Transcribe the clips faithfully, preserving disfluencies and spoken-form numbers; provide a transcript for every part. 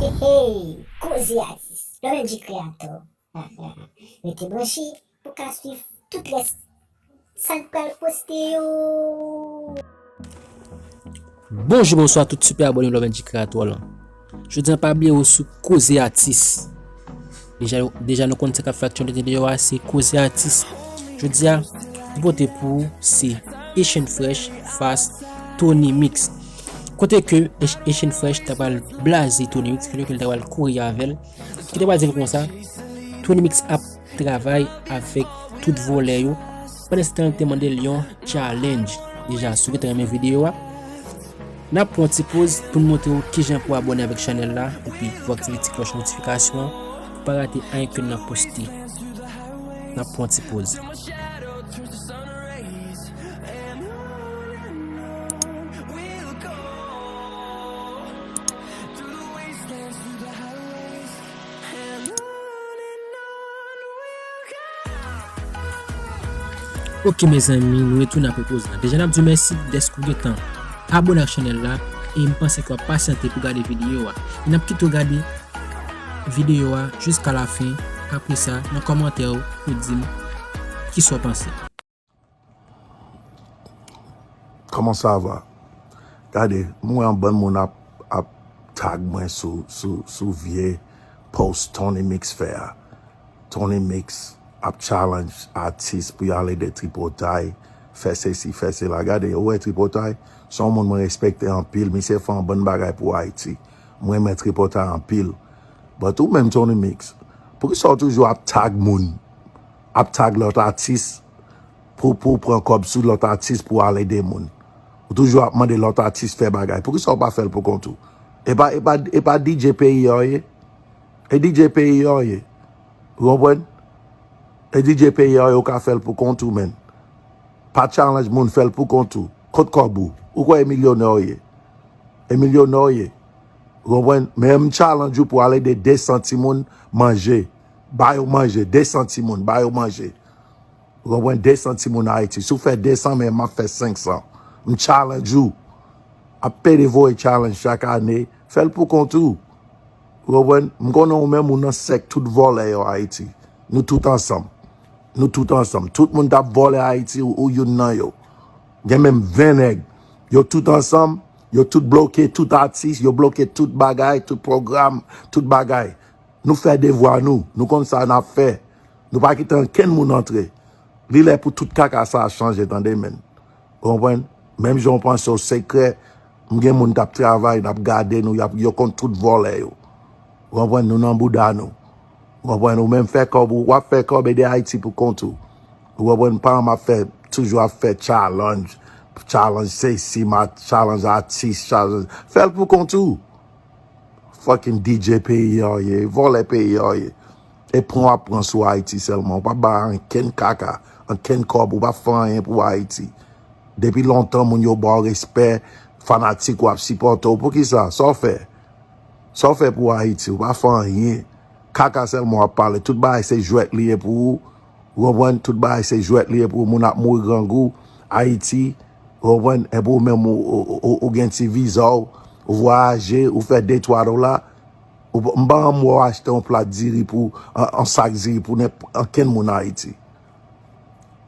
Hey, koze atis, Love M G Creator. Rete branche pou ka swiv tout rès sa n pral poste yo. Bonjou, bonswa tout sipè abòne Love M G Creator lan. Jodi a pa bliye w sou koze atis. Deja, deja nou konn sa k ap fè aktyalite deyò a, se koze atis. Jodi a, nou pote pou w se Asian Fresh fas Tony Mix. Kote ke Asian Fresh ta pral blaze Tony Mix, kote ke l ta pral kouri avè l. Ki te pral di l konsa, Tony Mix ap travay avèk tout vòlè yo. Pandan se tan, te mande l yon challenge. Deja, si w gentan renmen videyo a, n ap pran yon ti poz pou n montre w kijan pou abòne avèk chanèl la, epi pou aktive ti klòch notifikasyon an, pou pa rate anyen ke n ap poste. N ap pran yon ti poz. Ok, mezanmi, nou retounen apre poz la. Deja, n ap di w mèsi dèske w gentan abòne ak chanèl la, e m panse ke w ap pasyante pou gade videyo a. E n ap kite w gade videyo a jiska lafen. Apre sa, nan kòmantè w, pou di m kisa w panse. Comment ça va? Gade, m wè yon bann moun ap, ap tag mwen sou, sou, sou vye post Tony Mix fè a. Tony Mix ap challenge atis pou y al ede tripotay, fè sesi, fè sela. Gade, ou wè tripotay, se yon moun mwen respekte anpil, misye fè yon bann bagay pou Ayiti. M renmen tripotay anpil. But ou menm Tony Mix, poukisa w toujou ap tag moun, ap tag lòt atis, pou, pou w pran kòb sou lòt atis pou w al ede moun. Ou toujou ap mande lòt atis fè bagay. Poukisa w pa fè l pou kont ou? E pa, e pa, e pa D J peyi a w ye? E D J peyi a w ye? Ou konprann? E D J peyi a w ye, ou ka fè l pou kont ou, menn. Pa challenge moun, fè l pou kont ou. Kot kòb ou? Ou kwè e milyonè w ye? E milyonè w ye? Ou konprann? Men m challenge ou pou al ede de san timoun manje. Ba yo manje, de san timoun, ba yo manje. Ou konprann? De san timoun Ayiti. Si w fè de san, men m ap fè senk san. M challenge ou. Ap pede voye challenge chak ane. Fè l pou kont ou. Ou konprann? M konnen ou menm ou nan sèk tout vòlè yo Ayiti. Nou tout ansanm. Nou tout ansanm. Tout moun k ap vòlè Ayiti, ou, ou youn nan yo. Gen menm ven nèg. Yo tout ansanm, yo tout bloke tout atis, yo bloke tout bagay, tout pwogram, tout bagay. Nou fè devwa nou, nou konn sa n ap fè. Nou pa kite ankenn moun antre. Li lè pou tout kaka sa a chanje, tande, menn. Ou konprann? Menm jan w panse w sekrè, m gen moun k ap travay, n ap gade nou, y ap, yo konn tout vòlè yo. Ou konprann? Nou nan bouda nou. Ou konprann? Ou menm fè kòb ou, w ap fè kòb, ede Ayiti pou kont ou. Ou konprann? Pa m ap fè, toujou ap fè challenge, challenge sesi, ma, challenge atis, challenge. Fè l pou kont ou. Fucking D J peyi a w ye, vòlè peyi a w ye. E pran w ap pran sou Ayiti sèlman. Ou pa bay ankenn kaka, ankenn kòb, ou pa fè anyen pou Ayiti. Depi lontan, moun yo ba w respè, fanatik ou ap sipòte w. Poukisa? Sa w fè? Sa w fè pou Ayiti? Ou pa fè anyen. Kaka sèlman w ap pale. Tout bagay se jwèt li ye pou ou. Ou konprann? Tout bagay se jwèt li ye pou ou. Moun ap mouri grangou. Ayiti. Ou konprann? Epi ou menm ou, ou, ou, ou gen ti viza w. Ou vwayaje. Ou fè de twa dola. Ou, m pa janm wè w achte yon plat diri pou, yon, yon sak diri pou nenp-, ankenn moun Ayiti.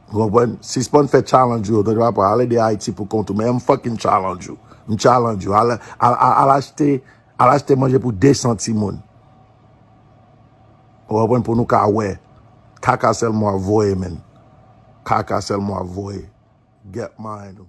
Ou konprann? Sispann fè challenge ou yo, tande papa, al ede Ayiti pou kont ou. Men m fucking challenge ou. M challenge ou. Al, al, al, al achte, al achte manje pou de san timoun. Ou konprann? Pou nou ka wè. Kaka sèlman w ap voye, menn. Kaka sèlman w ap voye. Get mine.